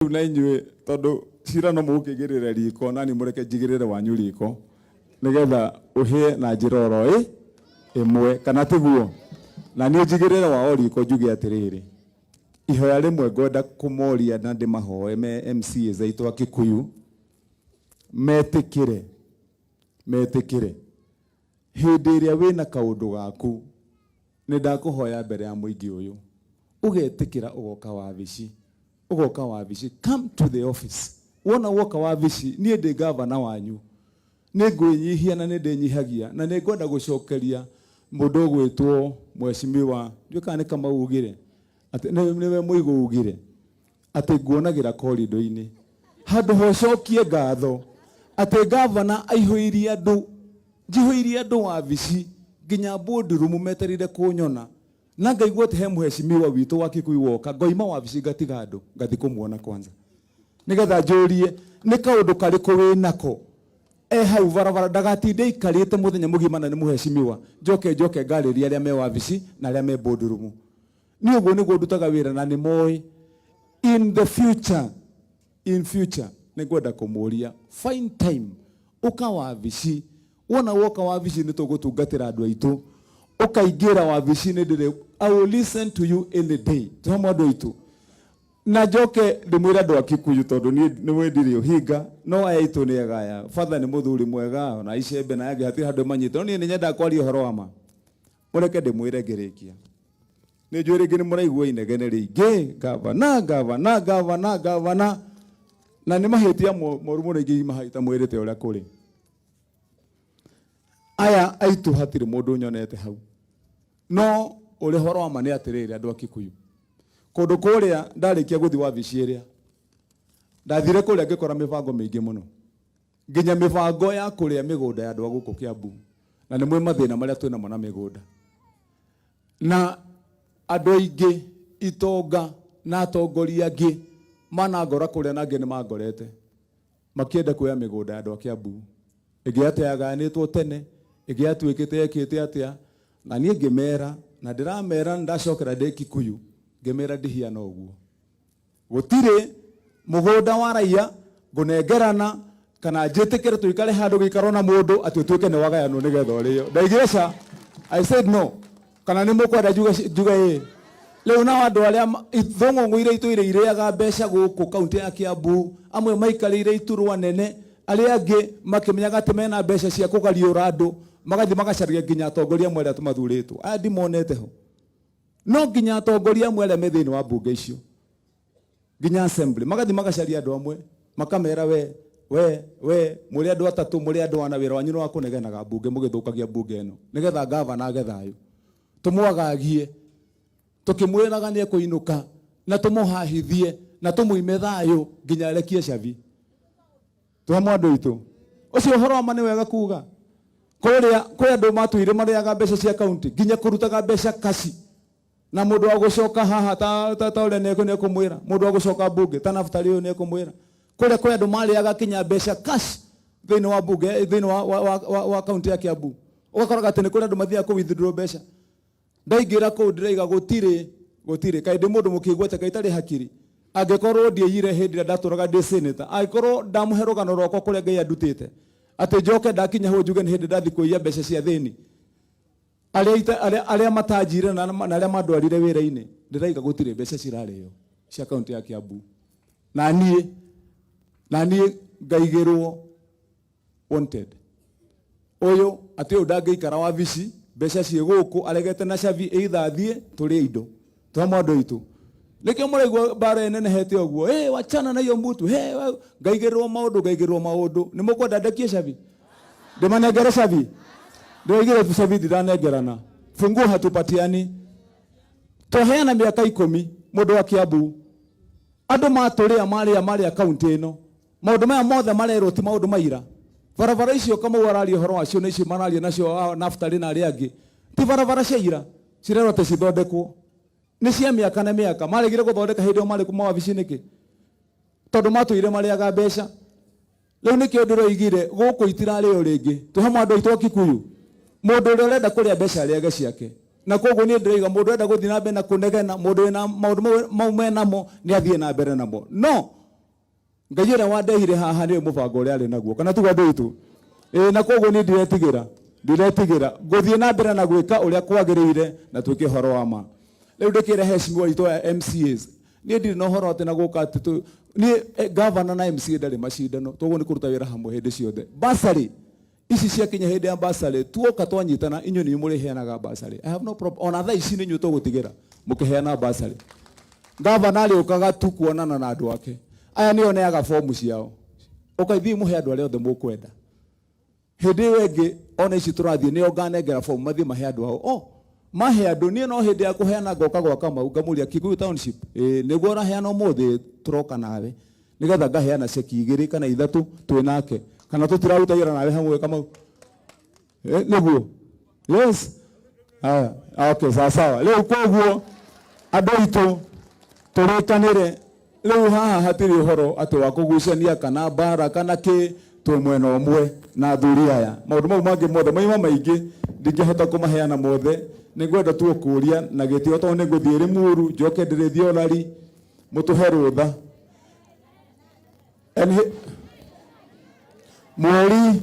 Rĩu na inyuĩ tondũ cira no mũgũkĩigĩrĩre riko na niĩ mũreke njigĩrĩre wanyu riko nĩgetha ũhĩe na njĩra oro ĩ ĩmwe kana tiguo? Na niĩ njigĩrĩre wao riko njuge atĩrĩrĩ, ihoya rĩmwe ngwenda kũmoria na ndĩmahoe me MCAs aitũ a Kikuyu metĩkĩre metĩkĩre hĩndĩ ĩrĩa wĩna kaũndũ gaku nĩ ndakũhoya mbere ya mũingĩ ũyũ ũgetĩkĩra ũgoka wabici ũgoka wabici, come to the office. Wona woka wabici, niĩ ndĩ gavana wanyu, nĩ ngwĩnyihia na nĩ ndĩnyihagia na nĩ ngwenda gũcokeria mũndũ ũgwĩtwo mheshimiwa, ndiũĩ kana nĩ Kamau ugire atĩ nĩwe Mũigũ ugire atĩ nguonagĩra korido-inĩ handũ hocokie ngatho atĩ gavana aihũirie andũ, njihũirie andũ wabici nginya boardroom metereire kũnyona na ngaigua atĩ he mheshimiwa witũ wa Kikuyu woka, ngoima wabici ngatiga andũ ngathi kũmuona kwanza nigetha njũrie nĩ kaũndũ karĩkũ wĩnako e hau barabara ndagatinde aikarĩte mũthenya mũgima na nĩ mheshimiwa, njoke njoke ngarĩrie arĩa me wabici na arĩa me boardroom. Niĩ ũguo nĩguo ndutaga wĩra na nĩ moĩ. In the future, in future nĩ ngwenda kũmũria find time ũka wabici, wona woka wabici nĩ tũgũtungatĩra andũ aitũ, ũkaingĩra wabici nĩ ndĩrĩ, I will listen to you any day. Twĩ hamwe andũ aitũ. Na njoke ndĩmwĩre andũ a Kikuyu tondũ niĩ nĩ mwĩ ndirĩ ũhinga, no aya aitũ nĩ ega aya. Father nĩ mũthuri mwega ona icembe na aya angĩ hatirĩ handũ manyite, no niĩ nĩ nyendaga kwaria ũhoro wa ma. Mũreke ndĩmwĩre ngĩrĩkia. Nĩ njũĩ rĩngĩ nĩ mũraigua inegene rĩingĩ, gavana, gavana, gavana, gavana. Na nĩ mahĩtia moru mũno ingĩ mahĩta mwĩrĩte ũrĩa kũrĩ. Aya aitũ hatirĩ mũndũ nyonete hau. No ũrĩa ũhoro wa ma nĩ atĩrĩrĩ andũ a Kikuyu. Kũndũ kũrĩa ndarĩkia gũthiĩ wabici ĩrĩa, ndathire kũrĩa ngĩkora mĩbango mĩingĩ mũno. Nginya mĩbango ya kũrĩa mĩgũnda ya andũ a gũkũ Kiambu. Na nĩ mwĩ mathĩna marĩa twĩnamo na mĩgũnda. Na andũ aingĩ, itonga na atongoria angĩ manangora kũrĩa na angĩ nĩ mangorete makĩenda kuoya mĩgũnda ya andũ a Kiambu. Ĩngĩ atĩ yagayanĩtwo tene, ĩngĩ yatuĩkĩte yekĩte atĩa, na niĩ ngĩmera, na ndĩramera nĩ ndacokera ndĩ Kikuyu, ngĩmera ndihiana ũguo. Gũtirĩ mũgũnda wa raiya ngũnengerana kana njĩtĩkĩre tũikare handũ gĩikaro na mũndũ atĩ ũtuĩke nĩ wagayanwo nĩgetha ũrĩo. Ndaigire ca. I said no. Kana nĩ mũkwenda njuge njuge ĩ. Rĩu nao andũ arĩa thũng'ũng'ũ iria itũire irĩaga mbeca gũkũ kaunti ya Kiambu, amwe maikarĩire iturwa nene, arĩa angĩ makĩmenyaga atĩ mena mbeca cia kũgariũra andũ, magathiĩ magacaria nginya atongoria amwe arĩa tũmathurĩtwo. Aya ndimonete ho. No nginya atongoria amwe arĩa me thĩinĩ wa mbunge icio, nginya assembly, magathiĩ magacaria andũ amwe, makamera we, we, we, mũrĩ andũ atatũ, mũrĩ andũ ana, wĩra wanyu nĩ wa kũnegenaga mbunge, mũgĩthũkagia mbunge ĩno, nĩgetha gavana age thayũ. Tũmwagagie, tũkĩmwĩraga nĩ ekũinũka, na tũmũhahithie, na tũmũime thayũ, nginya arekie cabi. Twamwe andũ aitũ. Ũcio ũhoro wa ma nĩ wega kuga. Kũrĩa kwĩ andũ matũire marĩaga mbeca cia kaunti nginya kũrutaga mbeca kaci na mũndũ wa gũcoka haha ta ta ta ũrĩa nĩ ekũmwĩra mũndũ wa gũcoka mbunge ta Naftali ũyũ nĩ ekũmwĩra kũrĩa kwĩ andũ marĩaga kinya mbeca cash thĩinĩ wa mbunge thĩinĩ wa wa wa, wa, wa kaunti ya Kiambu ũgakoraga atĩ nĩ kũrĩ andũ mathiaga kũ withdraw mbeca. Ndaingĩra kũu ndĩraiga gũtirĩ, gũtirĩ. Kaĩ ndĩ mũndũ mũkĩgu atĩa? Kaĩ itarĩ hakiri? Angĩkorwo ndiaiyire hĩndĩ ĩrĩa ndatũraga ndĩ senator, angĩkorwo ndamũhe rũgano rwakwa kũrĩa Ngai andutĩte, atĩ njoke ndakinya hau njuge nĩ hĩndĩ ndathiĩ kũiya mbeca cia athĩni arĩa arĩa arĩa matanjire na na arĩa mandwarire wĩra-inĩ, ndĩraiga gũtirĩ mbeca cirarĩo cia kaunti ya Kiambu. Na niĩ, na niĩ ngaigĩrwo wanted. Ũyũ atĩ ũyũ ndangĩikara wabici, mbeca ciĩ gũkũ aregete na cabi either athiĩ tũrĩe indo. Twamwe andũ aitũ. Nĩkĩo mũraigua mbara ĩnenehete ũguo. Hey, wachana na hiyo mtu. Hey, ngaigĩrĩrwo maũndũ, ngaigĩrĩrwo maũndũ. Nĩ mũkwenda ndekie cabi? Ndĩmanengere cabi? Ndĩraigĩrĩra tu cabi ndiranengerana. Funguo hatupatiani. Twaheana mĩaka ikũmi mũndũ wa Kiambu. Andũ matũrĩa marĩa marĩa kaunti ĩno. Maũndũ maya mothe marerwo ti maũndũ ma ira. Barabara icio Kamau araria ũhoro wacio na icio mararia nacio Naftali na arĩa angĩ, ti barabara cia ira cirerwo atĩ cithondekwo. Nĩ cia mĩaka na mĩaka. Maregire gũthondeka hĩndĩ ĩyo marĩ mawabici nĩkĩ? Tondũ matũire marĩaga mbeca. Rĩu nĩkĩo ndĩroigire gũkũ itirarĩo rĩngĩ. Twĩ hamwe andũ aitũ a Kikuyu? Mũndũ ũrĩa ũrenda kũrĩa mbeca arĩage ciake. Na koguo niĩ ndĩroiga mũndũ ũrenda gũthiĩ na mbere na kũnegena, mũndũ wĩna maũndũ mau menamo nĩ athiĩ na mbere namo. No! Ngai ũrĩa wandehire haha nĩwe mũbango ũrĩa arĩ naguo, kana tiguo andũ aitũ? Ĩĩ, na koguo niĩ ndiretigĩra, ndiretigĩra ngũthiĩ na mbere na gwĩka ũrĩa kwagĩrĩire na twĩke ũhoro wa ma. Rĩu ndĩkĩre heshimiwa aitũ aya MCAs, niĩ ndirĩ na ũhoro atĩ na gũka atĩ tũ niĩ gavana na MCA ndarĩ macindano, toguo nĩ kũruta wĩra hamwe hĩndĩ ciothe. Bursary ici ciakinya hĩndĩ ya bursary, tuoka twanyitana inyuĩ nĩ inyuĩ mũrĩheanaga bursary. I have no problem, ona thaa ici nĩ inyuĩ tũgũtigĩra mũkĩheana bursary. Gavana arĩũkaga tu kuonana na andũ ake. Aya nĩo neaga fomu ciao. Ũkai thiĩ mũhe andũ arĩa othe mũkwenda. Hĩndĩ ĩyo ĩngĩ ona ici tũrathiĩ nĩo nganengera fomu mathiĩ mahe andũ ao. Oh, mahe andũ niĩ no hĩndĩ ya kũheana ngoka gwa Kamau ngamũria Kikuyu Township, ĩĩ nĩguo ũraheana ũmũthĩ tũroka nawe. Nĩgetha ngaheana ceki igĩrĩ kana ithatũ twĩ nake. Kana tũtiraruta wĩra nawe hamwe Kamau? Nĩguo? Yes? Haya, okay, sawa sawa. Rĩu koguo andũ aitũ tũrĩkanĩre rĩu haha hatirĩ ũhoro atĩ wa kũgucania kana mbara kana kĩ, twĩ mwena ũmwe na athuri aya. Maũndũ mau mangĩ mothe maima maingĩ ndingĩhota kũmaheana mothe, nĩngwenda tu kũria na gĩtĩo tondũ nĩngũthiĩ Limuru njoke ndĩrĩthiĩ Olari, mũtũhe rũtha. Mweri